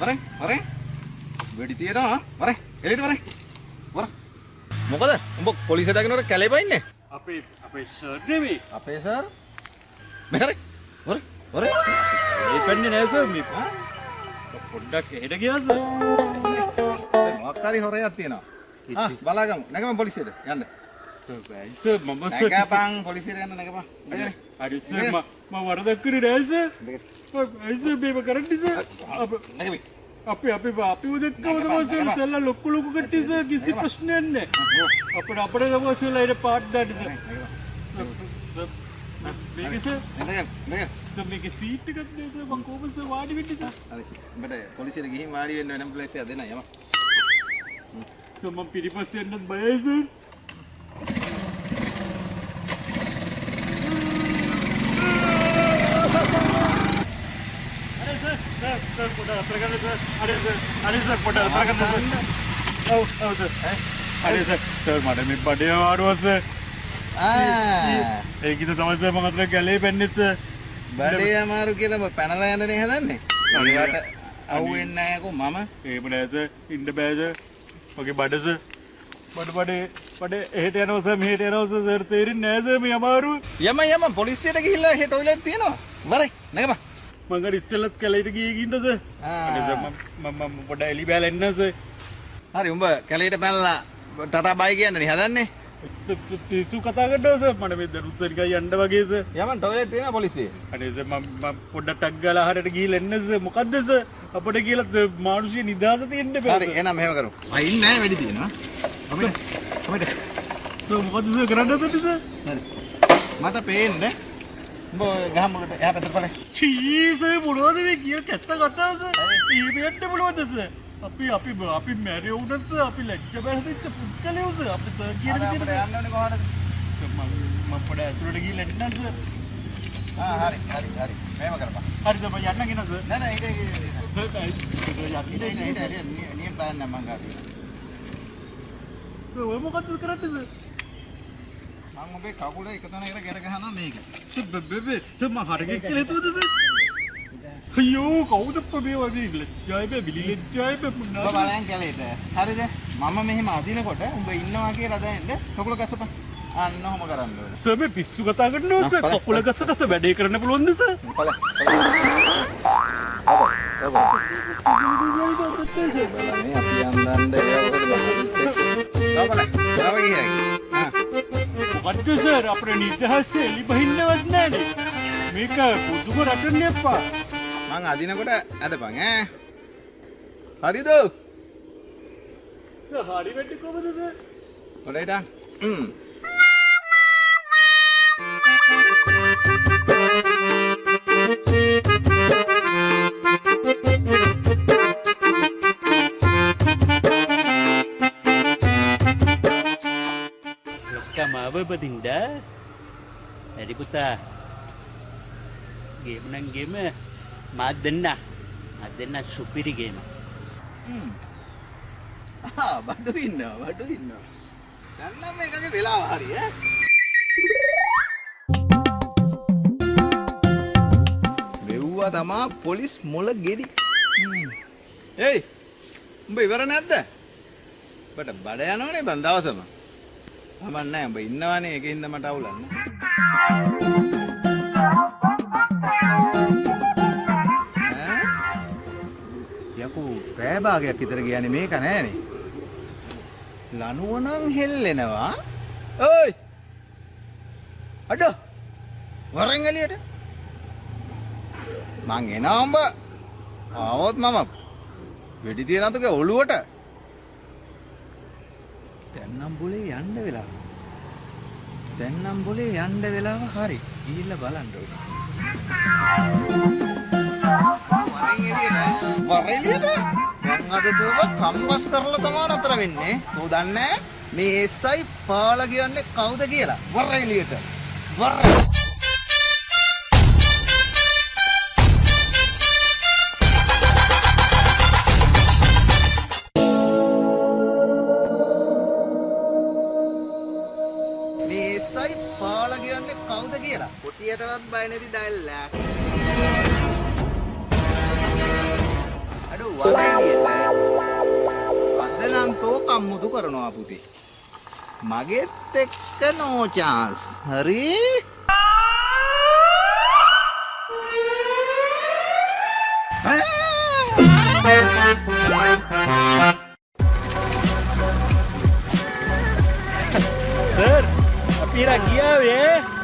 වරෙන් වරෙන් වෙඩි තියනවා වරෙන් එළියට වරෙන් වර. මොකද උඹ පොලිසිය දකින්නකොට කැලේ බයින්නේ? අපේ අපේ සර් නෙමෙයි. අපේ සර් මෙහෙර වර වර. ඒ පෙන්නේ නෑ සර්, මේ පොඩ්ඩක් එහෙට ගියා සර්. මොකක් හරි හොරයක් තියෙනවා. ආ බලාගමු. නැගපන් පොලිසියට යන්න. සර් බෑ සර්, මම සර් නැගපන් පොලිසියට යන්න නැගපන්. හරි සර්, මම වරදක් කරේ නෑ සර්. ඇයි සර් මේව කරන්නේ සර්? නැගපන්. අපි අපි අපිව දැක්කම තමයි සර් සල්ලා ලොකු ලොකු කට්ටිය සර්, කිසි ප්‍රශ්නයක් නෑ. අපිට අපිට තමයි සර් ඊට පාට දාන්න සර්. මේක සර් නැගපන් නැගපන්. සර් මේකේ සීට් එකක් නෑ සර්, මං කොහොමද සර් වාඩි වෙන්නේ සර්? හරි උඹට පොලිසියට ගිහින් වාඩි වෙන්න වෙනම ප්ලේස් එකක් දෙන්න යම. සර් මං පිටිපස්සේ යන්නත් බයයි සර්. අනේ සර් සර් සර් පොඩ්ඩක් අතර ගන්න සර්. අනේ සර්, අනේ සර් පොඩ්ඩක් අතර ගන්න සර්. ඔව් ඔව් සර්. අනේ සර් සර් මට මේ බඩේ අමාරුවක් සර්. ආ ඒකිට තමයි සර් මං අතර ගැලේ පැන්නේ සර්. බඩේ අමාරු කියලා ඔබ පැනලා යන්න නේ හදන්නේ. ඒවට අහුවෙන්නේ නෑ යකෝ මම. එහෙම නෑ සර්, ඉන්න බෑ සර්. මගේ බඩ සර්. බඩ බඩේ බඩේ එහෙට යනවා සර්, මෙහෙට යනවා සර්. සර් තේරෙන්නේ නෑ සර් මේ අමාරුව. යම යම පොලිසියට ගිහිල්ලා එහෙ ටොයිලට් තියෙනවා. වරේ නැගපන්. මං අර ඉස්සෙල්ලත් කැලේට ගියේ ගින්ද සර්. අනේ සර් මම මම පොඩ්ඩක් එලි බෑලා එන්න සර්. හරි උඹ කැලේට පැනලා ටටා බයි කියන්න නේ හදන්නේ. පිස්සු කතා කරනවා සර්. මට මේ දරුත් සර් නිකන් යන්න වගේ සර්. යමන් ටොයිලට් තියෙනවා පොලිසියේ. අනේ සර් මම මම පොඩ්ඩක් ටක් ගාලා ආහාරයට ගිහිල්ලා එන්න සර්. මොකද්ද සර් අපිට කියලා මානුෂික නිදහස තියෙන්න බෑ. හරි එහෙනම් මෙහෙම කරමු. අයින් නෑ වෙඩි තියෙනවා. කොහෙද කොහෙද සර් මොකද්ද සර් කරන්න හදන්නේ සර්? හරි මට පේන්නේ උඹ ගහ මුලට එහා පැත්තට ඵලයන්. චී සර් මොනවද මේ කියන කැත්ත කතාව සර්? ඊ වෙන්න පුළුවන්ද සර්? අපි අපි අපි මැරියෝ වුණත් සර් අපි ලැජ්ජ බැලදිච්ච පුද්ගලයෝ සර්. අපි සර් කියන විදිහට යන්න ඕනේ කොහොමද? මම මම පොඩ ඇතුළට ගිහිල්ලා එන්නම් සර්. ආ හරි හරි හරි මෙහෙම කරපන්. හරි සර් මම යන්නම් එන සර්. නෑ නෑ ඊට ඊට සර් යන්න ඊට ඊට ඊට නියම ප්ලෑන් නම් මං ගා තියෙනවා. සර් ඔය මොකද්ද කරන්නේ සර්? මං ඔබේ කකුල එක තැනකට ගැට ගහනවා මේක. සර් බෙ සර් මං හරකෙක් කියලා හිතුවද සර්? අයියෝ කවුද මේ වගේ ලැජ්ජායි බෑ බිලි ලැජ්ජායි බෑ උඹ බලයන් කැලේට. හරිද? මම මෙහෙම අදිනකොට උඹ ඉන්නවා කියලා දැනෙන්න කකුල ගසපන්. අන්න ඔහොම කරන්න ඕනේ. සර් මේ පිස්සු කතා කරනවා සර්. කකුල ගස ගස වැඩේ කරන්න පුළුවන්ද සර්? බලන්න. බලන්නේ අපි යන්දන්න ඒවා බලන්න. තව ගියයි. ආ මොකද්ද සර් අපේ නිදහස එලි බහින්නවත් නෑනේ. මේක පුදුම රටන්නේ අප්පා. මං අදිනකොට ඇදපන් ඈ. හරිද? සර් හරි වෙන්නේ කොහමද සර්? හොඳයි තා. ලොක්කා මාව බදින්ද? හරි පුතා. ගේම නම් ගේම මාත් දෙන්න. මාත් දෙන්න සුපිරි ගේම. ආ බඩු ඉන්නවා බඩු ඉන්නවා. දැන් නම් මේකගේ වෙලාව හරි ඈ. මෙව්වා තමා පොලිස් මොළ ගෙඩි. ඒයි උඹ ඉවර නැද්ද? උඹට බඩ යනවනේ බං දවසම. කමක් නෑ උඹ ඉන්නවනේ ඒකෙන්ද මට අවුලක් නෑ. ඈ? යකෝ පෑ භාගයක් විතර ගියානේ මේක නෑනේ. ලණුව නම් හෙල්ලෙනවා. ඕයි අඩෝ වරෙන් එළියට. මං එනවා උඹ ආවොත් මම වෙඩි තියන අතක ඔළුවට. දැන් නම් බොලේ යන්න වෙලාව. දැන් නම් බොලේ යන්න වෙලාව හරි. ගිහිල්ලා බලන්න ඕනේ. වරෙන් එළියට. වරෙන් එළියට? මං අද තුව කම්බස් කරලා තමා නතර වෙන්නේ. තෝ දන්නේ මේ SI පාලා කියන්නේ කවුද කියලා. වරෙන් එළියට. වරෙන්. මේ SI පාලා කියන්නේ කවුද කියලා. කොටියටවත් බය නැති ඩයල්ලා. අඩෝ වගේ අද නම් තෝ කම්මුතු කරනවා පුතේ. මගෙත් එක්ක නෝ චාන්ස්. හරි? සර්, අපි ඉර ගියාවේ.